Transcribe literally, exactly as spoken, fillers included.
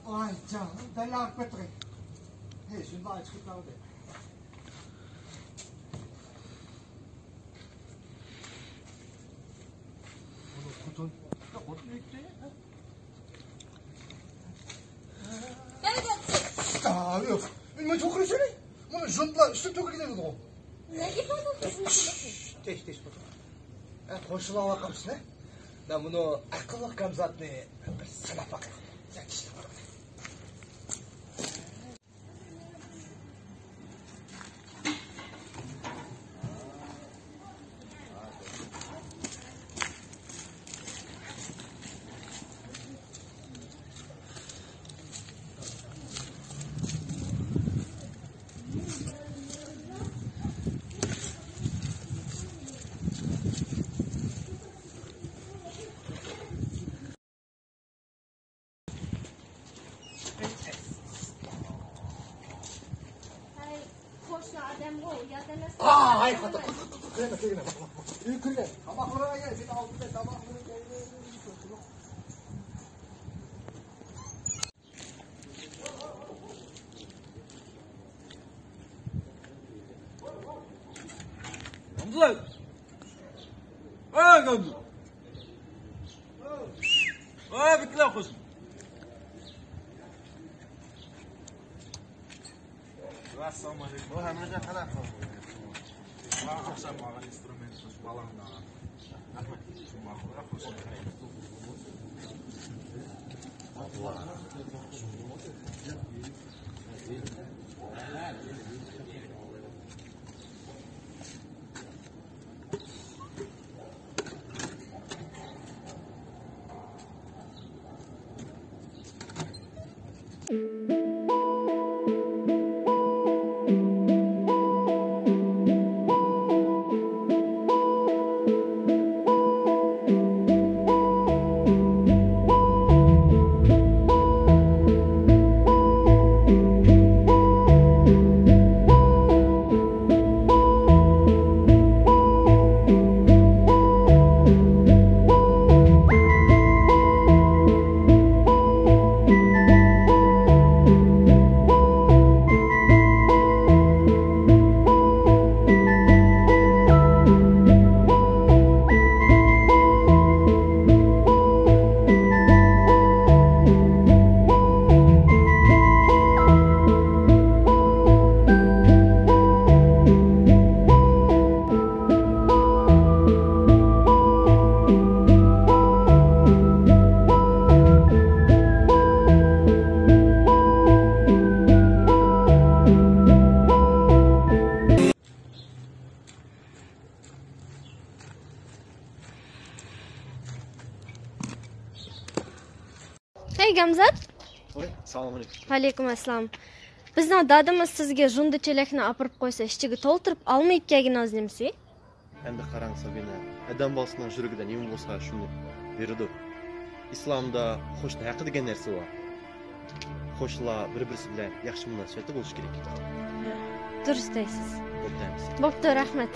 ئاي جان، دەل ئارقىدىغى. ھەي، شۇنداق چىقىپ قالدى. ئۇنى خوتۇن، خوتۇن ئۆيدە. ھە؟ ئا، يوق. مەن توغرا سۆزلەي. بۇنى ژۇندىلا ئۈستىدىن تۆكۈپ كېتىدىغۇ. نەگە بولدى؟ تىش، تىش، خوتۇن. ھە، قوشۇلۇۋالغانسىز، ھە؟ مەن بۇنى ئەقىللىق گامزاتنى بىر سىناپ باقاي. ھەي، قوشنا ئادەمغۇ، يات ئەمەس. ئا، ھەي، خاتا، خاتا، خاتا، كىرمە، كىرمە، باق، باق، باق. ئۆي كىرگەن. تاماقلىرىڭ يەي، سېنى ئالدىدا تاماقلىرىڭ يەي. غەمزە! ئەي، غەمزە! ئەي، بىكلا قوشۇن! ئەسسالامۇ ئەلەيكۇم. ۋە ھەممىگە قانداق ئەھۋال؟ ماڭا ئوخشاپ قالغان ئىنسترۇمېنت قوشۇپ بالاڭنى ئالغان. رەھمەت. شۇ ماقۇل، رەھمەت. ھەي، گامزات! ۋەي، سالام ئەلەيكۇم. ۋەئەلەيكۇم ئەسسالام. بىزنىڭ دادىمىز سىزگە ژۇندى چېلەكنى ئاپىرىپ قويسا، ئىچىگە تولتۇرۇپ ئالما ئېلىپ كەلگىنىڭىز نېمىسى؟ ئەمدى قاراڭ، سابىنا، ئادەم بالىسىنىڭ يۈرىكىدە نېمە بولسا، شۇنى بېرىدۇ. ئىسلامدا قوشنا ھەققى دېگەن نەرسە بار. قوشنىلار بىر-بىرسى بىلەن ياخشى مۇناسىۋەتتە بولۇشى كېرەك. دۇرۇس دەيسىز. بوپتۇ، ھەممىسى. بوپتۇ، رەھمەت.